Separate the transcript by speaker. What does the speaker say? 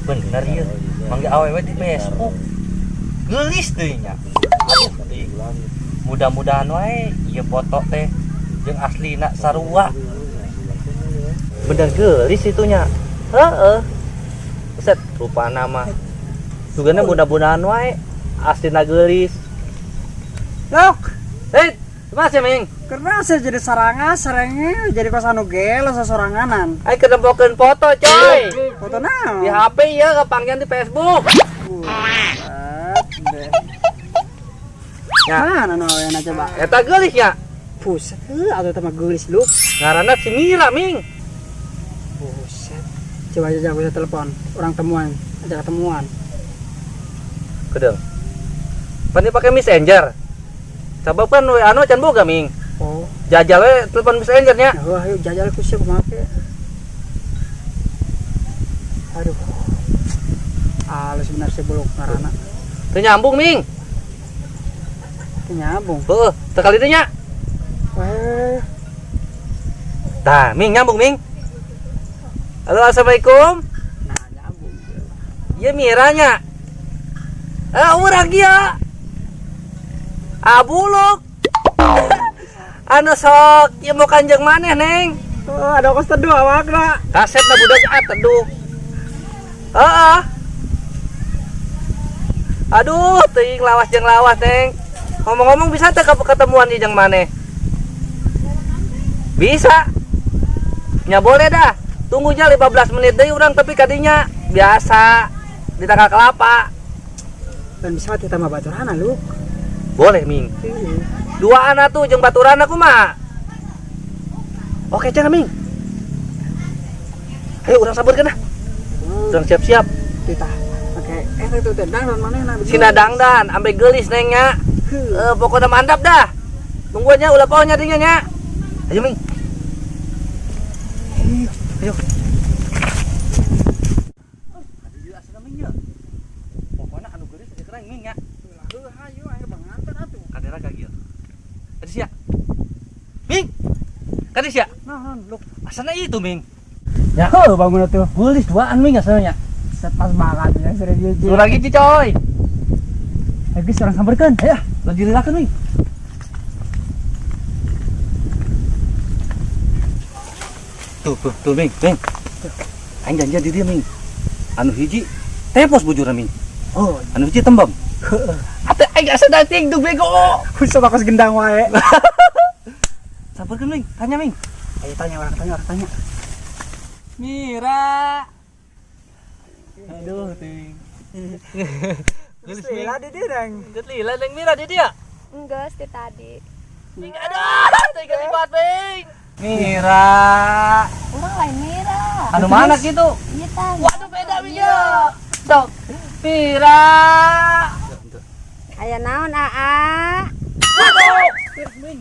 Speaker 1: Bener ieu. Manggil awewe di Facebook. Geulis deui nya. Aduh, teuing. Mudah-mudahan wae ieu foto teh jeung aslina sarua. Bener geulis itunya. Heeh. Buset, rupana mah. Sugana mudah-mudahan wae aslina geulis.
Speaker 2: Lok,
Speaker 1: Hei, masih Ming.
Speaker 2: Karena saya jadi saranga, sarangnya jadi kos anu gelo sasoranganan.
Speaker 1: Ayo kenempokeun foto, coy.
Speaker 2: Foto naon?
Speaker 1: Di HP ya, kepanggihan di Facebook.
Speaker 2: Buset deh.
Speaker 1: Ya.
Speaker 2: Mana nu awena coba?
Speaker 1: Eta geulis nya.
Speaker 2: Buset, heuh atuh teh mah geulis lu.
Speaker 1: Ngaranna si Mira, Ming.
Speaker 2: Buset. Coba aja aku bisa telepon orang temuan, ajak ketemuan.
Speaker 1: Kedeung. Pan pakai Messenger. Sabab kan we anu can boga, Ming.
Speaker 2: Oh,
Speaker 1: Jajal we telepon Messenger nya.
Speaker 2: ya wah, ayo jajal ku siap make. Aduh. Halus benar sih buluk ngaranna.
Speaker 1: Teu nyambung, Ming.
Speaker 2: Teu nyambung.
Speaker 1: Heuh, teu kali teh nya.
Speaker 2: Wah,
Speaker 1: Tah, Ming nyambung, Ming. Halo, assalamualaikum.
Speaker 2: Nah nyambung.
Speaker 1: Ieu Miranya. Ah, urang ieu. Ah, buluk. Anu sok ieu mau kanjeng maneh, Neng.
Speaker 2: Oh, ada kos teduh awakna.
Speaker 1: Kaset na budak ah teduh. Heeh. Aduh, teuing lawas jeung lawas, Neng. Ngomong-ngomong bisa teu ketemuan di jeung maneh? Bisa. Nya boleh dah. Tunggunya 15 menit deui urang tapi kadinya biasa di tangkal kelapa.
Speaker 2: Dan bisa kita mah baturana lu.
Speaker 1: Boleh, Ming. Dua anak tuh jeung baturan aku mah. Oke, cenah, Ming. Ayo urang saburkeun ah. Urang siap-siap.
Speaker 2: Kita oke, itu teh dangdan manehna.
Speaker 1: Sina dangdan, ambe geulis Neng nya. Eh, pokoknya mantap dah. Tungguannya ulah poho nya dinya nya. Ayo, Ming. Ayo. Ayo. Pokoknya anu geulis keren, Ming nya.
Speaker 2: Heuh, hayu ayo bangantan atuh.
Speaker 1: Kadera ka kieu. Kadi sia. Ming. Kadi sia.
Speaker 2: Naon lu?
Speaker 1: Asana itu, Ming.
Speaker 2: Ya, heuh bangun atuh.
Speaker 1: Geulis duaan, Ming, asalnya.
Speaker 2: Set pas banget ya serius.
Speaker 1: Surah hiji, coy.
Speaker 2: Ayo geus urang samperkeun.
Speaker 1: Ayo, lagi dililakeun, Ming. Tuh, tuh, tuh, Ming, Ming. Aing janjian di dia, Ming. Anu hiji tepos bujurna, Ming.
Speaker 2: Oh,
Speaker 1: Anu hiji tembem. Ate aing asa dating tuh bego.
Speaker 2: Khusus kos gendang wae.
Speaker 1: Samperkeun, Ming, tanya, Ming.
Speaker 2: Ayo tanya orang, tanya orang, tanya.
Speaker 1: Mira. Aduh, ting. Geus
Speaker 2: Lila di dia deng.
Speaker 1: Geus lila Neng Mira di dia.
Speaker 3: Enggak, sih tadi.
Speaker 1: Ming, aduh, teuing kalimat, Ming. Mira.
Speaker 3: Urang lain Mira.
Speaker 1: Anu mana gitu?
Speaker 3: Iya tanya.
Speaker 1: Waduh, beda Ming ya. Sok. Mira.
Speaker 3: Aya naon, Aa?
Speaker 1: Waduh. Ming.